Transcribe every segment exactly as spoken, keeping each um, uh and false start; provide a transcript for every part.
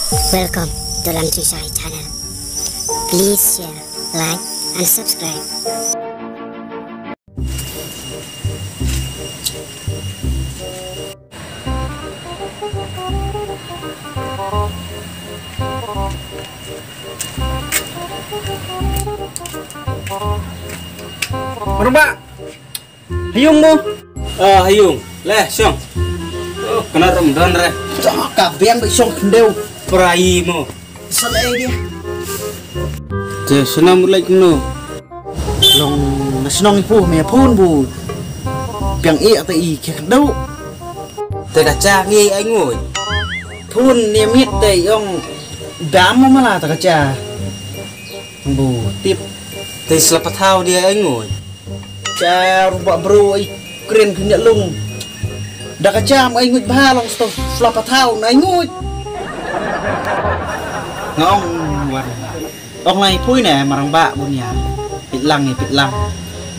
Welcome to Lamchi Shai channel. Please share, like and subscribe. Marang Bah. Hayung mo. Ah, hayung. Leh, shong. Oh, kena rum don re. Ka biang ba shong kendeu. Prai mo. Salai dia. Te, sana mulai keno. Long na shnong ipu me phun bu. Biang e ata i kek du. Te ka cha ngi ai ngui. Phun ne mit te yong dam mo mala ta ka cha. Bu tip. Te sla pathau dia ai ngui. Cha ruba bro ai kren kenya lung. Da ka cha mo ai ngui bha long sto sla pathau na ai ngui. Ngong wan. Ong lai pui ne Marang Bah bunia. Pitlang i pitlang.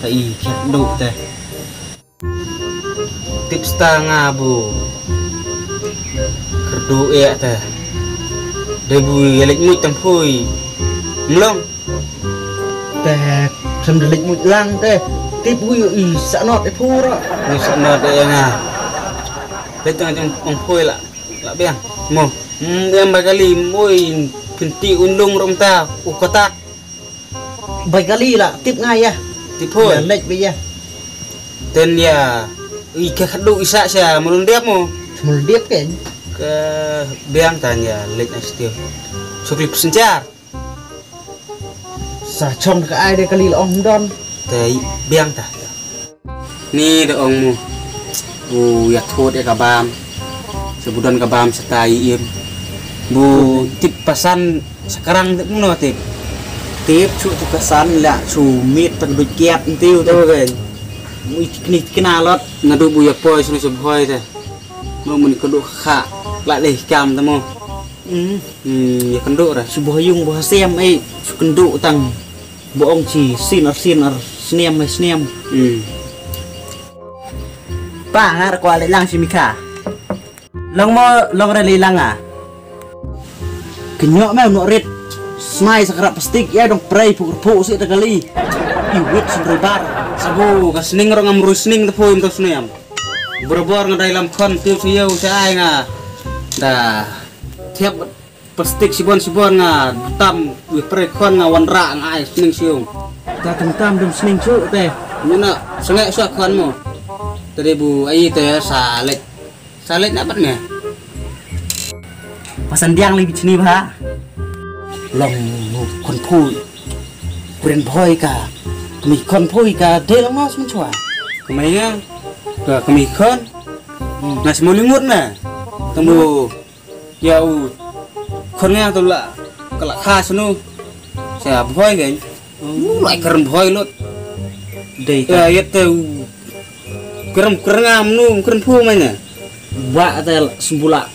Ta i kek du te. Tip sta nga bu. Kerdu e te. De bu ya lek mut tang pui. Mlong. Te sem de lek mut lang te. Tip hui i sa not e pura. Ni sa not e nga. Lek tang jong ong pui la. La biang. Mo. Hmm, em ba kali mui. Pinti un lung rom ta. U katak. Bai kali la tip nga ya. Tip hoi. Ya lek bi ya. Ten ya. I ke khadu isa sha mulun diap mo. Mulun diap ken. Ke biang tan ya lek na stiu. Sukli pesenjar. Sa chong ka ai de kali la ong don. Te biang ta. Ni da ong mo. Bu ya thot ya ka bam. Sa bu don ka bam sa ta i im. Bu tip pasan sa karang tip mo tip. Tip chu tip pasan la chu mit tak du kiat ntiu tu kan. Mu kni kna lot. Na du bu ya poi sunu sa bhoi te. Mo mun ka du kha. La deh kam ta mo. Hmm. Hmm, ya kan du ra. Chu bu yung bu hasem ai. Chu kan du tang. Bu ong chi sin ar sin ar snem mai snem. Hmm. Pa ngar kwa le lang si mika. Long mo long re le lang a. Kenyo me no rit. Smai sa krap plastik ya dong prei pu pu si ta kali. I wit sendri bar. Sabu ka sning rong am rui sning ta poi ta snem. Berabor nga dai lam khon tiu si yo si ai nga. Da. Thiap plastik sibon sibon nga tam wi pre khon nga wan ra nga ai sning siung. Ta tam tam dum sning chu te. Muna sangai sa khon mo. Tadi bu ai te sa lek. Sa lek na pat me. Pasan diang li bichni ba. Long khon phui. Kren bhoi ka. Kami khon phui ka de long mas mun chua. Kami ya. Ka kami khon. Nas mo lingut na. Temu. Ya u khon nga tu la ka la kha sunu. Sa bhoi kan. U lai kren bhoi lut. Dei ta. Ya yet te u kren kren ngam nu kren phu mai na. Ba ta sembula.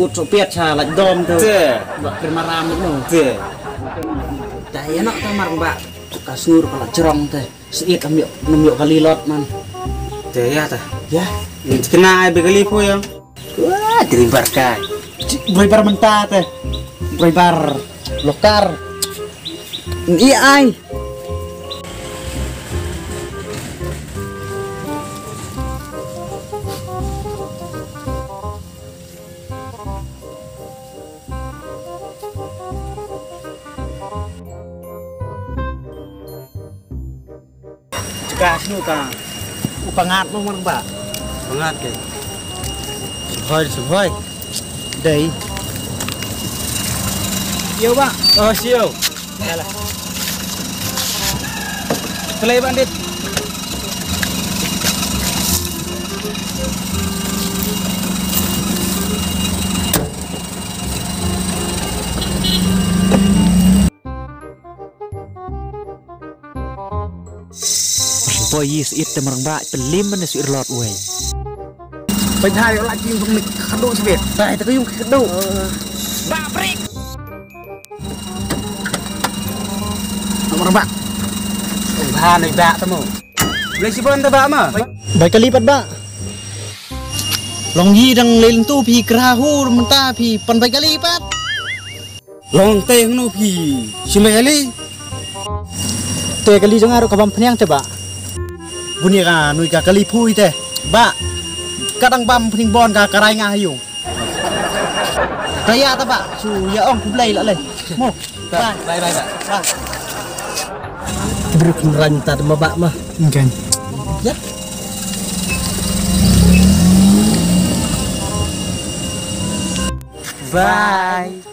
Ut so piat sa la dom tu. Te. Ba kren maram nu. Te. Ta ya nak ta mar ba. Ka sur ka la jerong te. Seit am yok nam yok kali lot man. Te ya ta. Ya. Kena ai be kali phu ya. Wah, driver ka. Driver menta te. Driver lokar. Ni ai. Chika snu ka. U pangat mo marang ba. Pangat ke. Subhoi, subhoi. Dei. Yo ba. Oh, sio. Yalah. Play bandit. Boy, yes, it te marang ba, pelim mana su irlot wei. Bai thai la jing tung ni khadu sibit. Bai ta yung khadu. Ba break. Marang ba. Ba ni ba temu. Boleh sibon ta ba ma. Bai kali pat ba. Long yi dang lel tu phi kra hu menta phi pan bai kali pat. Long te hangno phi shim ïa kali? Te kali jong nga ruh ka bam phniang te bah. Bun ïa ka nui ka kali phui te bah. Ka dang bam phniang bon ka karai nga ha ïung. Ta ïa ta bah, shu ïa ong khublei la lei. Mo. Bye. Bye, bye, bye. Bye. Ki briew kynrang ta ma bah ma. Okay. Ïa. Bye.